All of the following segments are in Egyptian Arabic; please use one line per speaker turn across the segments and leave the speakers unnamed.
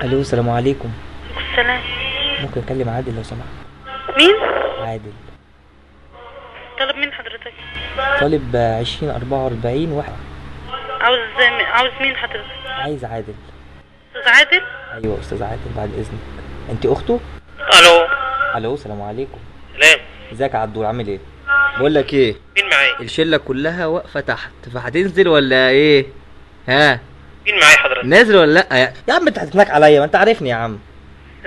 الو، السلام عليكم.
السلام.
ممكن اكلم عادل لو سمحت؟
مين؟
عادل.
طلب مين حضرتك؟
طالب 20 44 واحد.
عاوز مين حضرتك؟
عايز عادل.
استاذ عادل؟
ايوه استاذ عادل، بعد اذنك، انت اخته؟
الو.
الو، السلام عليكم.
سلام.
ازيك يا عبدول، عامل ايه؟ بقول لك ايه،
مين معايا؟
الشلة كلها واقفة تحت، فهتنزل ولا ايه؟ ها؟
مين معايا حضرتك؟
نازل ولا لا؟ يا عم انت هتتنك عليا، ما انت عارفني يا عم.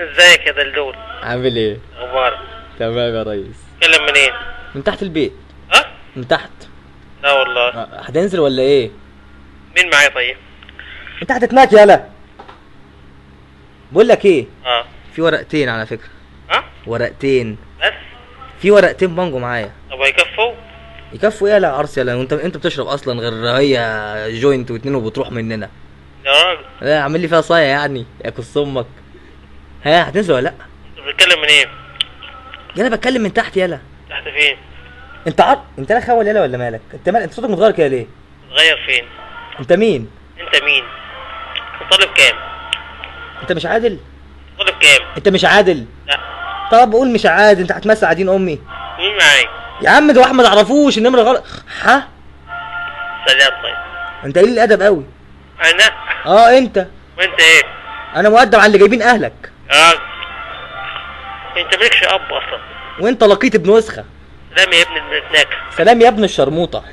ازيك يا دلدول؟
عامل ايه؟
اخبارك؟
تمام يا ريس.
تكلم منين؟
من تحت البيت.
ها؟
من تحت.
لا والله.
هتنزل ولا ايه؟
مين معايا طيب؟
انت هتتنك يالا. بقول لك ايه،
اه.
في ورقتين على فكرة.
ها؟
ورقتين.
بس؟
في ورقتين بانجو معايا.
طب هيكفوا؟
يكفوا ايه يا عرس يالا، وانت بتشرب اصلا غير هي joint واتنين وبتروح مننا.
يا راجل.
لا عامل لي فيها صايع يعني، يا كص امك. ها هتنزل ولا لا؟
انت بتتكلم منين؟
يالا بتكلم من تحت يالا.
تحت فين؟
انت عار... انت لا خول يالا ولا مالك؟ انت مال... انت صوتك متغير كده ليه؟
اتغير فين؟
انت مين؟
انت مين؟ انت طالب كام؟
انت مش عادل؟
طالب كام؟
انت مش عادل؟
لا.
طب قول مش عادل، انت هتمسع دين امي.
مين معايا؟
يا عم ده واحد ما تعرفوش، النمرة غلط. ها؟
سلام. طيب
انت قليل الادب قوي.
انا؟
اه انت.
وانت ايه؟
انا مؤدب على اللي جايبين اهلك.
يا راجل انت مالكش اب اصلا.
وانت لقيت ابن وسخة.
سلام يا ابن المتناكة.
سلام يا ابن الشرموطه.